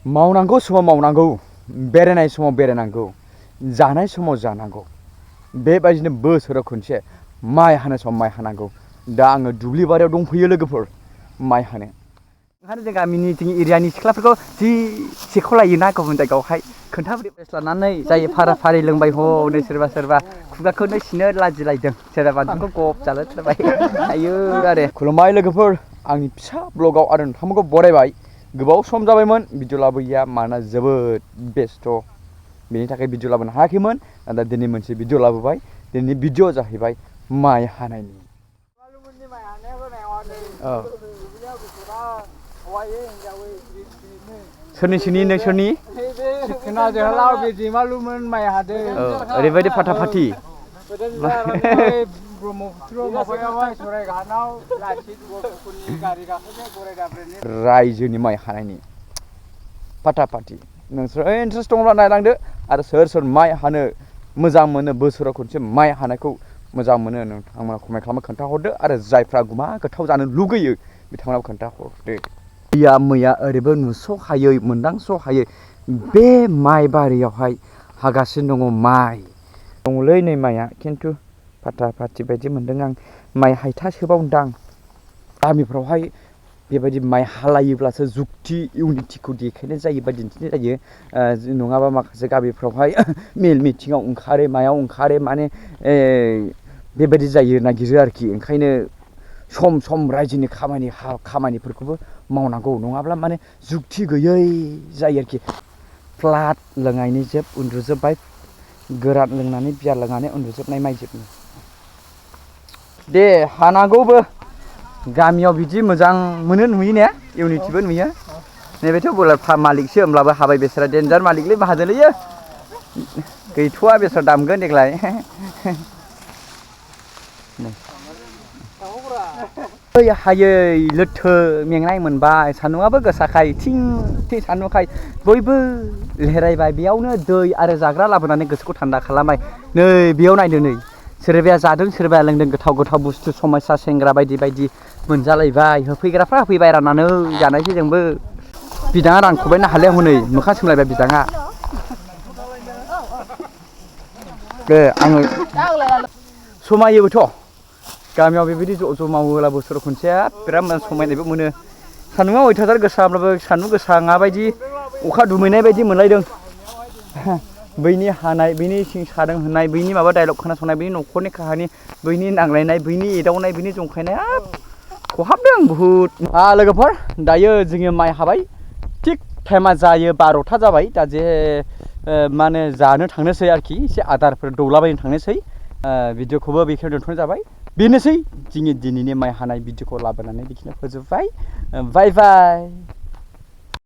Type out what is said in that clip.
मावनांगौ समाव मावनांगौ, बेरायनाय समाव बेरायनांगौ, जानाय समाव जानांगौ। बेबायदिनो बोसोराव खनसे माइ हानाय समाव माइ हानांगौ। दा आङो दुब्लि बारियाव दंफैयो लोगोफोर माइ हानो। ओंखायनो जों गामिनि जोंनि एरियानि सिख्लाफोरखौ जि सेख'लायोना गुबुन जायगायावहाय खोन्थाबोदो लानानै जाय फारा फारि लोंबाय हनै सोरबा सोरबा खुगाखौनो सिनो लाजिलायदों, सोरबा बानलुखौ गब जालायथारबाय थायो आरो। खुलुमबाय लोगोफोर, आंनि फिसा ब्लगाव आरो नोंथांमोनखौ बरायबाय। गोबाव सम जाबायमोन भिडिअ लाबोयैया, मानोना जोबोद बेस्थ', बेनि थाखाय भिडिअ लाबोनो हायाखैमोन। दा दिनै मोनसे भिडिअ लाबोबाय। दिनैनि भिडिअ जाहैबाय माइ हानायनि। सोरनि नोंसोरनि ओरैबायदि फाटाफाटि रायजोनि माइ हानायनि फाटाफाटि। नोंसोर इन्टारेस्ट दंब्ला नायलांदो आरो सोर सोर माइ हानो मोजां मोनो, बोसोराव खनसे माइ हानायखौ मोजां मोनो, नोंथांमोना कमेन्ट खालामना खोन्थाहरदो। आरो जायफ्रा गुमा गोथाव जानो लुगैयो बिथांमोनाबो खोन्थाहरदो। मैया ओरैबो नुस'हायै मोनदांस'हायै बे माइ बारियावहाय हागासिनो दङ माइ दङलै नै माइआ, खिन्थु फाटाफाटि बायदि मोनदों आं। माइ हायथासोबावदां। गामिफ्रावहाय बेबायदि माइ हालायोब्लासो जुक्ति इउनिटिखौ देखायनाय जायो बा दिन्थिनाय जायो। नङाबा माखासे गामिफ्रावहाय मेल मिटिङाव ओंखारो, मायाव ओंखारो, माने बेबायदि जायो नागिरो आरोखि। ओंखायनो सम सम रायजोनि खामानिफोरखौबो मावनांगौ, नङाब्ला माने जुक्ति गैयै जायो आरोखि। फ्लाद लोंनायनि जोब उन्दुजोब्बाय, गोरान लोंनानै बियार लोंनानै उन्दुजोबनाय माइजोबनो। दे हानांगौबो, गामियाव बिदि मोजां मोनो, नुयो ने, इउनिटिबो नुयो। नैबेथ' बयलार फार्म मालिकसो, होमब्लाबो हाबाय बेसोरा देन्जार मालिकलै, माहाजोनलैयो। गैथ'वा बेसोर दामगोन देग्लाय। हायै लोथो मेंनाय मोनबाय, सान्दुंआबो गोसाखाय, थिं थिं सान्दुंखाय बयबो लेरायबाय। बेयावनो दै आरो जाग्रा लाबोनानै गोसोखौ थान्दा खालामबाय। नै बेयाव नायदो, नै सोरबाया जादों सोरबाया लोंदों, गोथाव गोथाव बुस्थु समायसा सेंग्रा बायदि बायदि मोनजालायबाय। होफैग्राफ्रा होफैबाय, राननानै जानायसै जोंबो। बिदाङा रानख'बायना हालाया हनै मोखां सोमलायबाय बिदाङा। आङो समायोबोथ', गामियाव बेबायदि ज' ज' मावोब्ला बोसोराव खनसेया बिराद मोजां समायनायबो मोनो। सान्दुंआ अयथासार गोसाब्लाबो सान्दुं गोसा नङा बायदि, अखा दुमैनाय बायदि मोनलायदों। बैनि हानाय, बैनि सिं सादों होननाय, बैनि माबा डाइलग खोनासंनाय, बैनि न'खरनि काहानि, बैनि नांलायनाय, बैनि एदावनाय, बैनि जंखायनाय, खहाबदों बुहुद। लोगोफोर, दायो जोङो माइ हाबाय, थिग टाइमा जायो 12था जाबाय। दा जे माने जानो थांनोसै आरोखि, एसे आदारफोर दौलाबायनो थांनोसै। भिडिअखौबो बेखिनियाव दोनथ'नाय जाबाय। बेनोसै जोंनि दिनैनि माइ हानाय भिडिअखौ लाबोनानै बेखिनियाव फोजोबबाय। बाय बाय।